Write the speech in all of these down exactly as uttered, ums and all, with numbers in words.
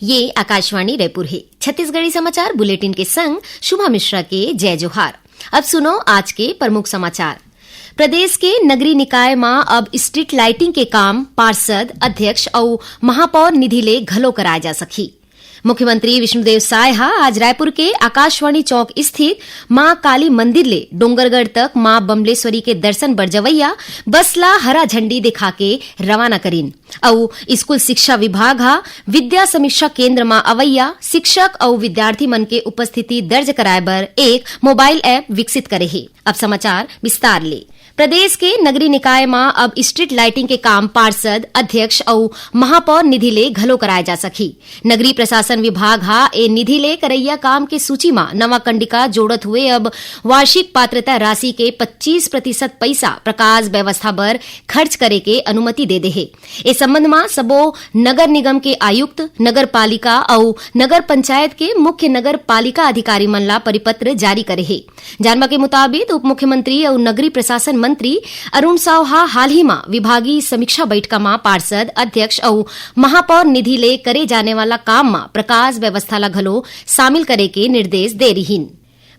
ये आकाशवाणी रायपुर हे। छत्तीसगढ़ी समाचार बुलेटिन के संग शुभा मिश्रा के जय जोहार। अब सुनो आज के प्रमुख समाचार। प्रदेश के नगरीय निकाय म अब स्ट्रीट लाइटिंग के काम पार्षद, अध्यक्ष अउ महापौर निधि ले घलो कराए जा सकही। मुख्यमंत्री विष्णुदेव साय ह आज रायपुर के आकाशवाणी चौक स्थित मां काली मंदिर ले डोंगरगढ़ तक मां बमलेश्वरी के दर्शन बर जवैया बस ला हरा झंडी दिखा के रवाना करिन। अउ स्कूल शिक्षा विभाग ह विद्या समीक्षा केंद्र म अवैया शिक्षक अउ विद्यार्थी मन के उपस्थिति दर्ज कराए बर एक मोबाइल ऐप विकसित करे हे। अब समाचार विस्तार ले। प्रदेश के नगरीय निकाय म अब स्ट्रीट लाइटिंग के काम पार्षद, अध्यक्ष अउ महापौर निधि ले घलो कराए जा सकही। नगरीय प्रशासन विभाग ह ए निधि ले करैया काम के सूची म नवा कंडिका जोड़त हुए अब वार्षिक पात्रता राशि के पच्चीस प्रतिशत पइसा प्रकाश व्यवस्था बर खर्च करे के अनुमति दे दे हे। ए संबंध म सबो नगर निगम के आयुक्त, नगर पालिका अउ नगर पंचायत के मुख्य नगर पालिका अधिकारी मन ला परिपत्र जारी करे हे। जानबा के मुताबिक, उप मुख्यमंत्री अउ नगरीय प्रशासन मंत्री अरुण साव ह हाल ही म विभागीय समीक्षा बैठका म पार्षद, अध्यक्ष अउ महापौर निधि ले करे जाने वाला काम म प्रकाश व्यवस्था ला घलो शामिल करे के निर्देश दे रिहिन।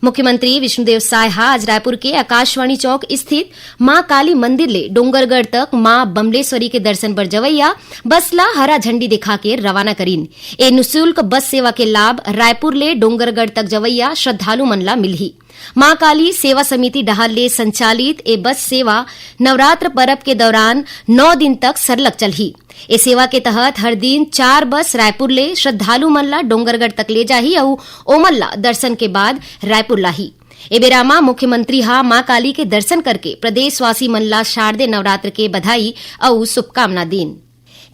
मुख्यमंत्री विष्णुदेव साय ह आज रायपुर के आकाशवाणी चौक स्थित मां काली मंदिर ले डोंगरगढ़ तक मां बमलेश्वरी के दर्शन बर जवैया बस ला हरा झंडी दिखा के रवाना करिन। ए निशुल्क बस सेवा के लाभ रायपुर ले डोंगरगढ़ तक जवैया श्रद्धालु मन ला मिलही। मां काली सेवा समिति डहार ले संचालित ए बस सेवा नवरात्र परब के दौरान नौ दिन तक सरलग चलही। ए सेवा के तहत हर दिन चार बस रायपुर ले श्रद्धालु मन ला डोंगरगढ़ तक ले जाही अउ ओमन ला दर्शन के बाद रायपुर लाही। ए बेरा म मुख्यमंत्री ह मां काली के दर्शन करके प्रदेशवासी मन ला शारदीय नवरात्र के बधाई अउ शुभकामना दीन।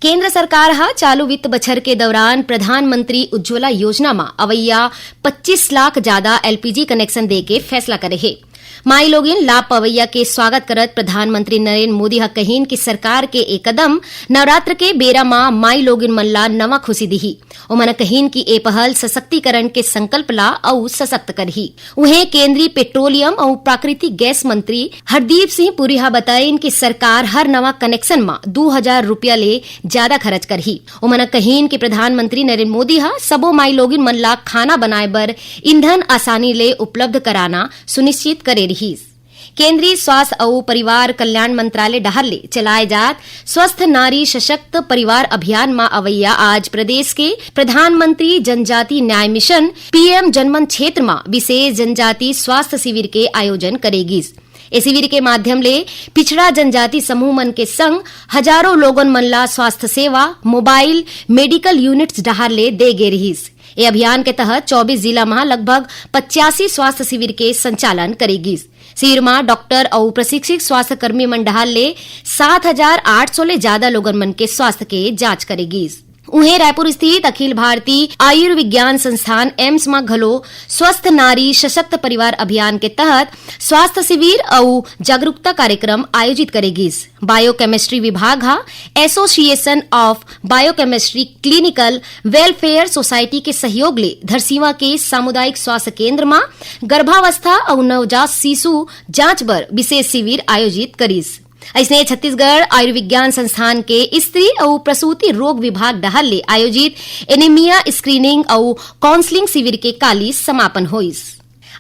केंद्र सरकार ह चालू वित्त बछर के दौरान प्रधानमंत्री उज्ज्वला योजना म अवैया पच्चीस लाख जादा एलपीजी कनेक्शन दे के फैसला करे हे। माईलोगिन लाभ पवैया के स्वागत करत प्रधानमंत्री नरेंद्र मोदी ह कहिन कि सरकार के ए कदम नवरात्र के बेरा म माईलोगिन मन ला नवा खुशी दिही। ओमन कहिन कि ए पहल सशक्तिकरण के संकल्प ला अउ सशक्त करही। उहें, केंद्रीय पेट्रोलियम अउ प्राकृतिक गैस मंत्री हरदीप सिंह पुरी ह बताइन कि सरकार हर नवा कनेक्शन म दू हजार रुपया ले जादा खर्च करही। ओमन कहिन कि प्रधानमंत्री नरेंद्र मोदी ह सबो माईलोगिन मन ला खाना बनाए बर ईंधन आसानी ले उपलब्ध कराना सुनिश्चित करे रिहिस। केंद्रीय स्वास्थ्य अउ परिवार कल्याण मंत्रालय डहार ले चलाए जात स्वस्थ नारी सशक्त परिवार अभियान म अवैया आज प्रदेश के प्रधानमंत्री जनजाति न्याय मिशन, पीएम जनमन क्षेत्र म विशेष जनजाति स्वास्थ्य शिविर के आयोजन करे गिस। ए शिविर के माध्यम ले पिछड़ा जनजाति समूह मन के संग हजारों लोगन मन ला स्वास्थ्य सेवा मोबाइल मेडिकल यूनिट्स डहार ले दे गे रिहिस। ए अभियान के तहत चौबीस जिला म लगभग पचासी स्वास्थ्य शिविर के संचालन करे गिस। शिविर म डॉक्टर अउ प्रशिक्षित स्वास्थ्य कर्मी मन डहार ले सात हजार आठ सौ ले जादा लोगन मन के स्वास्थ्य के जांच करे गिस। उहें, रायपुर स्थित अखिल भारतीय आयुर्विज्ञान संस्थान एम्स म घलो स्वस्थ नारी सशक्त परिवार अभियान के तहत स्वास्थ्य शिविर अउ जागरूकता कार्यक्रम आयोजित करे गिस। बायोकेमिस्ट्री विभाग ह association of biochemistry clinical welfare society के सहयोग ले धरसीवा के सामुदायिक स्वास्थ्य केंद्र म गर्भावस्था अउ नवजात शिशु जांच बर विशेष शिविर आयोजित करिस। अइसने छत्तीसगढ़ आयुर्विज्ञान संस्थान के स्त्री अउ प्रसूति रोग विभाग डहार ले आयोजित एनीमिया स्क्रीनिंग अउ काउंसलिंग शिविर के काली समापन होइस।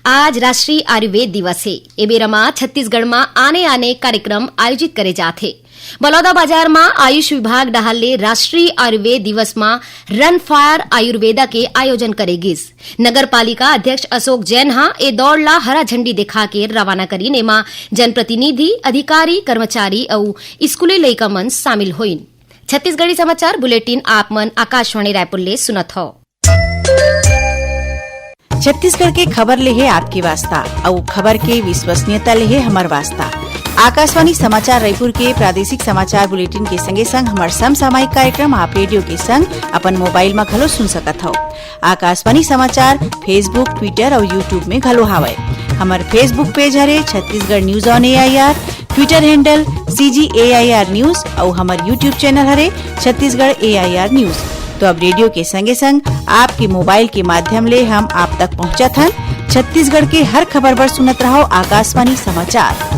आज राष्ट्रीय आयुर्वेद दिवस हे। ए बेरा म छत्तीसगढ़ म आने-आने कार्यक्रम आयोजित करे जात हे। बलौदाबाजार म आयुष विभाग डहार ले राष्ट्रीय आयुर्वेद दिवस म रन फॉर आयुर्वेदा के आयोजन करे गिस। नगर पालिका अध्यक्ष अशोक जैन ह ए दौड़ ला हरा झंडी दिखा के रवाना करिन। एमा जनप्रतिनिधि, अधिकारी, कर्मचारी अउ स्कूली लइका मन शामिल होइन। छत्तीसगढ़ी समाचार बुलेटिन आप मन आकाशवाणी रायपुर ले सुनत हव। छत्तीसगढ़ के खबर ले हे आपके वास्ता, अउ खबर के विश्वसनीयता ले हे हमर वास्ता। आकाशवाणी समाचार रायपुर के प्रादेशिक समाचार बुलेटिन के संगे संग हमर समसामयिक कार्यक्रम आप रेडियो के संग अपन मोबाइल म घलो सुन सकत हव। आकाशवाणी समाचार Facebook, Twitter अउ YouTube में घलो हावय। हमर Facebook पेज हरे Chhattisgarh news on AIR, Twitter handle CG AIR news अउ हमर YouTube चैनल हरे छत्तीसगढ़ एआईआर न्यूज। तो अब रेडियो के संगे संग आपके मोबाइल के माध्यम ले हम आप तक पहुंचत हन। छत्तीसगढ़ के हर खबर बर सुनत रहव आकाशवाणी समाचार।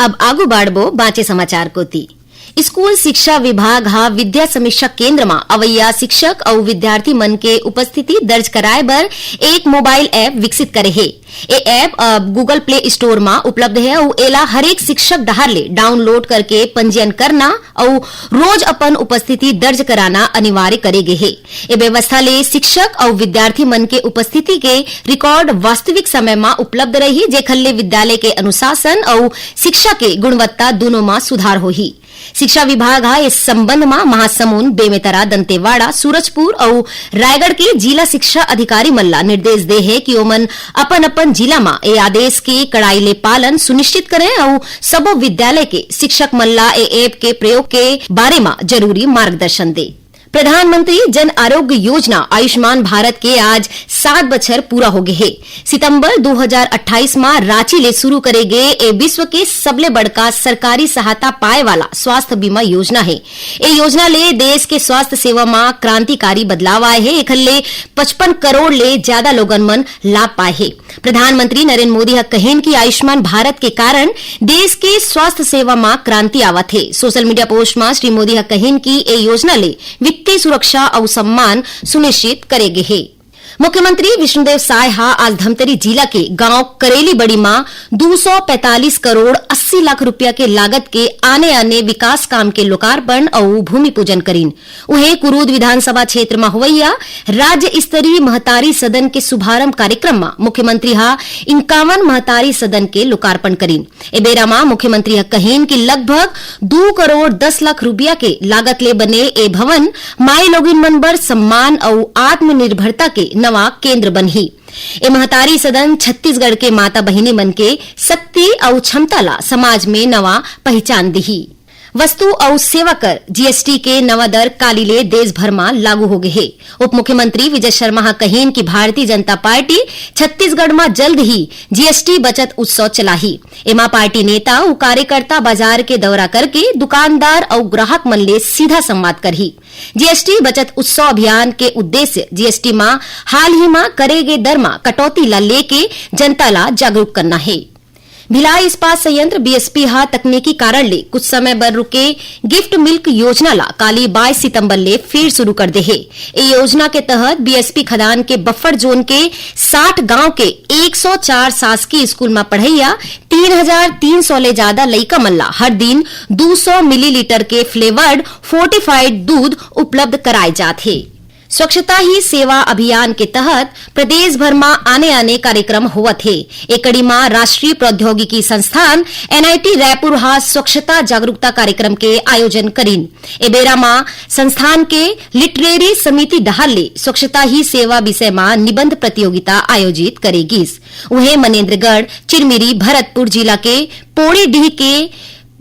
अब आगू बाढ़बो बांचे समाचार कोती। स्कूल शिक्षा विभाग ह विद्या समीक्षा केंद्र म अवइया शिक्षक अउ विद्यार्थी मन के उपस्थिति दर्ज कराए बर एक मोबाइल ऐप विकसित करे हे। ए ऐप अब Google Play Store म उपलब्ध हे अउ एला हरेक शिक्षक डहार ले डाउनलोड करके पंजीयन करना अउ रोज अपन उपस्थिति दर्ज कराना अनिवार्य करे गे हे। ए व्यवस्था ले शिक्षक अउ विद्यार्थी मन के उपस्थिति के रिकॉर्ड वास्तविक समय म उपलब्ध रही, जेखर ले विद्यालय के अनुशासन अउ शिक्षा के गुणवत्ता दूनों म सुधार होही। शिक्षा विभाग ह इस संबंध म महासमुंद, बेमेतरा, दंतेवाड़ा, सूरजपुर अउ रायगढ़ के जिला शिक्षा अधिकारी मन ला निर्देश दे हे कि ओमन अपन-अपन जिला म ए आदेश के कड़ाई ले पालन सुनिश्चित करें अउ सबो विद्यालय के शिक्षक मन ला ए ऐप के प्रयोग के बारे म जरूरी मार्गदर्शन दे। प्रधानमंत्री जन आरोग्य योजना आयुष्मान भारत के आज सात बछर पूरा होगे हे। सितंबर दू हजार अट्ठाईस म रांची ले शुरू करे गे ए विश्व के सबले बड़का सरकारी सहायता पाए वाला स्वास्थ्य बीमा योजना हे। ए योजना ले देश के स्वास्थ्य सेवा म क्रांतिकारी बदलाव आए हे। एखर ले पचपन करोड़ ले ज्यादा लोगन मन लाभ पाए हे। प्रधानमंत्री नरेंद्र मोदी ह कहिन कि आयुष्मान भारत के कारण देश के स्वास्थ्य सेवा म क्रांति आवत हे। सोशल मीडिया पोस्ट म श्री मोदी ह कहिन कि ए योजना ले वित्तीय सुरक्षा अउ सम्मान सुनिश्चित करे गे हे। मुख्यमंत्री विष्णुदेव साय ह आज धमतरी जिला के गांव करेलीबड़ी म दू सौ पैंतालीस करोड़ अस्सी लाख रुपया के लागत के आने-आने विकास काम के लोकार्पण अउ भूमि पूजन करीन। उहें, कुरूद विधानसभा क्षेत्र म होवइया राज्य स्तरीय महतारी सदन के शुभारंभ कार्यक्रम म मुख्यमंत्री ह इंक्यावन महतारी सदन के लोकार्पण करीन। ए बेरा म मुख्यमंत्री ह कहिन कि लगभग दू करोड़ दस लाख रुपया के लागत ले बने ए भवन माई लोगिन मन बर सम्मान अउ आत्मनिर्भरता के नवा केंद्र बनही। ए महतारी सदन छत्तीसगढ़ के माता बहिनी मन के शक्ति अउ क्षमता ला समाज में नवा पहिचान दिही। वस्तु अउ सेवा कर, जीएसटी, के नवा दर काली ले देश भर म लागू होगे हे। उप मुख्यमंत्री विजय शर्मा ह कहिन कि भारतीय जनता पार्टी छत्तीसगढ़ म जल्द ही जीएसटी बचत उत्सव चलाही। एमा पार्टी नेता अउ कार्यकर्ता बाजार के दौरा करके दुकानदार अउ ग्राहक मन ले सीधा संवाद करही। जीएसटी बचत उत्सव अभियान के उद्देश्य जीएसटी म हाल ही म करे गे दर म कटौती ला लेके जनता ला जागरूक करना हे। भिलाई इस्पात संयंत्र, बीएसपी, ह तकनीकी कारण ले कुछ समय बर रुके गिफ्ट मिल्क योजना ला काली बाईस सितंबर ले फिर शुरू कर दे हे। ए योजना के तहत बीएसपी खदान के बफर जोन के साठ गांव के एक सौ चार शासकीय स्कूल म पढ़इया तीन हजार तीन सौ ले जादा लइका मन ला हर दिन दू सौ मिलीलीटर के फ्लेवर्ड फोर्टिफाइड दूध उपलब्ध कराए जात हे। स्वच्छता ही सेवा अभियान के तहत प्रदेश भर म आने-आने कार्यक्रम होवत हे। ए कड़ी म राष्ट्रीय प्रौद्योगिकी संस्थान, एनआईटी रायपुर ह स्वच्छता जागरूकता कार्यक्रम के आयोजन करीन। ए बेरा म संस्थान के लिटरेरी समिति डहार ले स्वच्छता ही सेवा विषय म निबंध प्रतियोगिता आयोजित करे गिस। उहें, मनेन्द्रगढ़, चिरमिरी, भरतपुर जिला के पोड़ीडीह के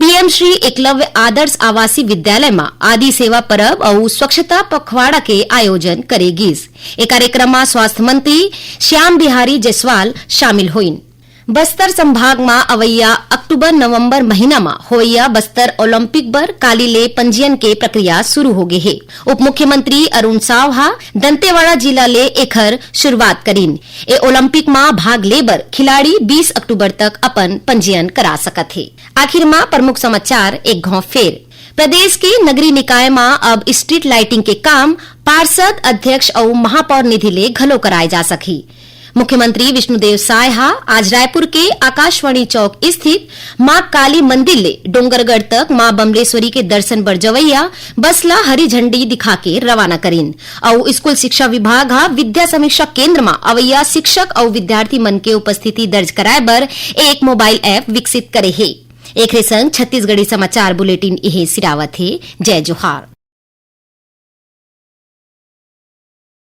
पीएम श्री एकलव्य आदर्श आवासीय विद्यालय म आदि सेवा परब अउ स्वच्छता पखवाड़ा के आयोजन करे गिस। ए कार्यक्रम म स्वास्थ्य मंत्री श्याम बिहारी जायसवाल शामिल होइन। बस्तर संभाग म अवइया अक्टूबर नवंबर महीना म होवइया बस्तर ओलंपिक बर काली ले पंजीयन के प्रक्रिया शुरू होगे हे। उप मुख्यमंत्री अरुण साव ह दंतेवाड़ा जिला ले एखर शुरुआत करीन। ए ओलंपिक म भाग ले बर खिलाड़ी बीस अक्टूबर तक अपन पंजीयन करा सकत हे। आखिर म प्रमुख समाचार एक घौं फेर। प्रदेश के नगरीय निकाय म अब स्ट्रीट लाइटिंग के काम पार्षद, अध्यक्ष अउ महापौर निधि ले घलो कराए जा सकही। मुख्यमंत्री विष्णुदेव साय ह आज रायपुर के आकाशवाणी चौक स्थित मां काली मंदिर ले डोंगरगढ़ तक मां बमलेश्वरी के दर्शन बर जवइया बस ला हरी झंडी दिखा के रवाना करीन। अउ स्कूल शिक्षा विभाग ह विद्या समीक्षा केंद्र म अवइया शिक्षक अउ विद्यार्थी मन के उपस्थिति दर्ज कराए बर एक मोबाइल ऐप विकसित करे हे। एखरे संग छत्तीसगढ़ी समाचार बुलेटिन इहे सिरावत हे। जय जोहार।